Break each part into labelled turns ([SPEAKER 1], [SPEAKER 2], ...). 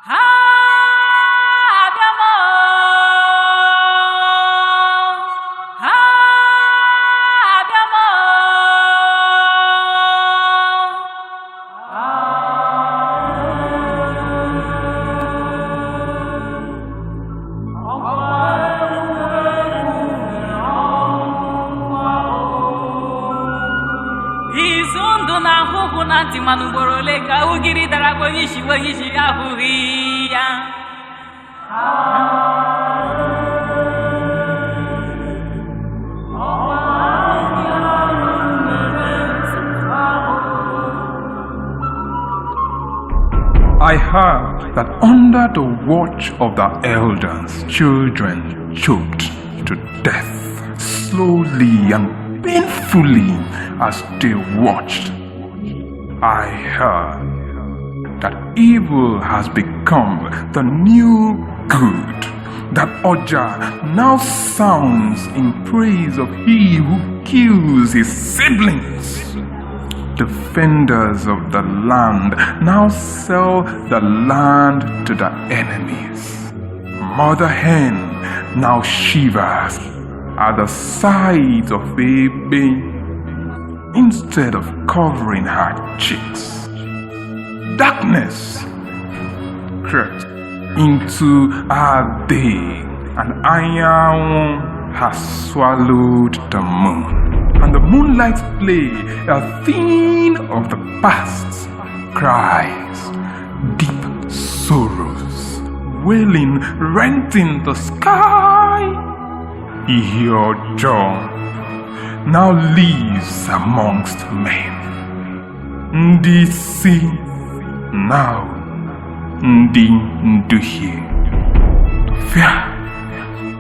[SPEAKER 1] Ha abịa m, ha abịa m. Izu ndụ na ahụhụ na ntị, mana ugboro ole ka ugiri dara gwa onye isi, onye isi ahụghị ya.
[SPEAKER 2] I heard that under the watch of the elders, children choked to death slowly and painfully as they watched. I heard that evil has become the new good, that Oja now sounds in praise of he who kills his siblings. Defenders of the land now sell the land to the enemies. Mother hen now shivers at the sight of baby instead of covering her chicks. Darkness crept into our day, and Anyanwụ has swallowed the moon. And the moonlight play, a thing of the past, cries, deep sorrows, wailing, renting the sky. Ihe ọjọọ now lives amongst men. Ndị isi now ndị nduhie. Fear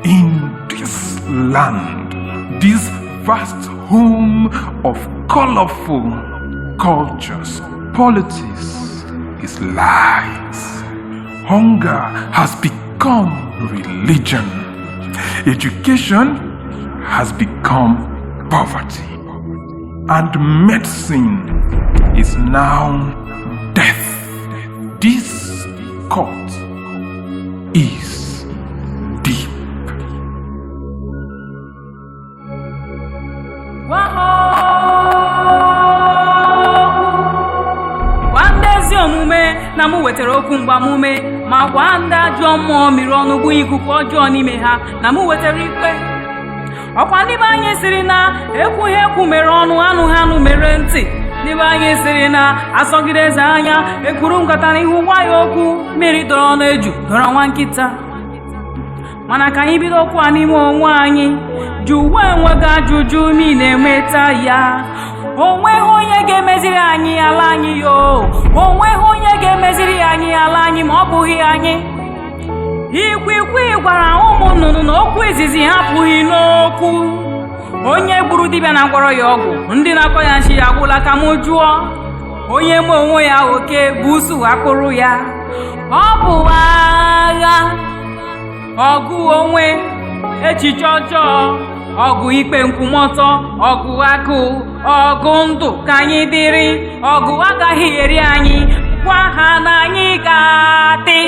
[SPEAKER 2] in this land, this vast home of colorful cultures, politics is lies. Hunger has become religion. Education has become poverty. And medicine is now death. This court is deep.
[SPEAKER 1] Gwa ha okwu, gwa ndị ezi omume na mụ wetara okwu mgbamume, ma gwa ndị ajọ mmụọ miri ọnụ bụ ikuku ọjọọ n'ime ha na mụ wetara ikpe. Ọkwa ndị be anyị siri na ekwughị ekwu mere ọnụ, anụ ha anụ mere ntị. Ndị be anyị siri na asọgide eze anya ekwuru nkata n'ihu gwa ya okwu, mmiri dọrọ n'eju dọrọ nwa nkịta. Mana ka anyị bido okwu a n'ime onwe anyị, jụwa enweghị ajụjụ ma ị na-enweta ya. Onweghị onye ga-emeziri anyị ala anyị yo, onweghị onye ga-emeziri anyị ala anyị ma ọ bụghị anyị. Ikwikwii gwara ụmụ nnụnụ na okwu izizi ha apụghị n'okwu. Onye gburu dibịa na gwọrọ ya ọgwụ, ndị na-akọ ya nshi ya agwụla. Ka mụ jụọ, onye ma onwe ya oke busu akpụrụ ya. Ọ bụ agha, ọgụ onwe, echiche ọjọọ, ọgụ ikpe nkwụmọtọ, ọgụ akụ, ọgụ ndụ ka anyị dịrị. Ọgụ agaghị eri anyị. Gwa ha na anyị ga-adị.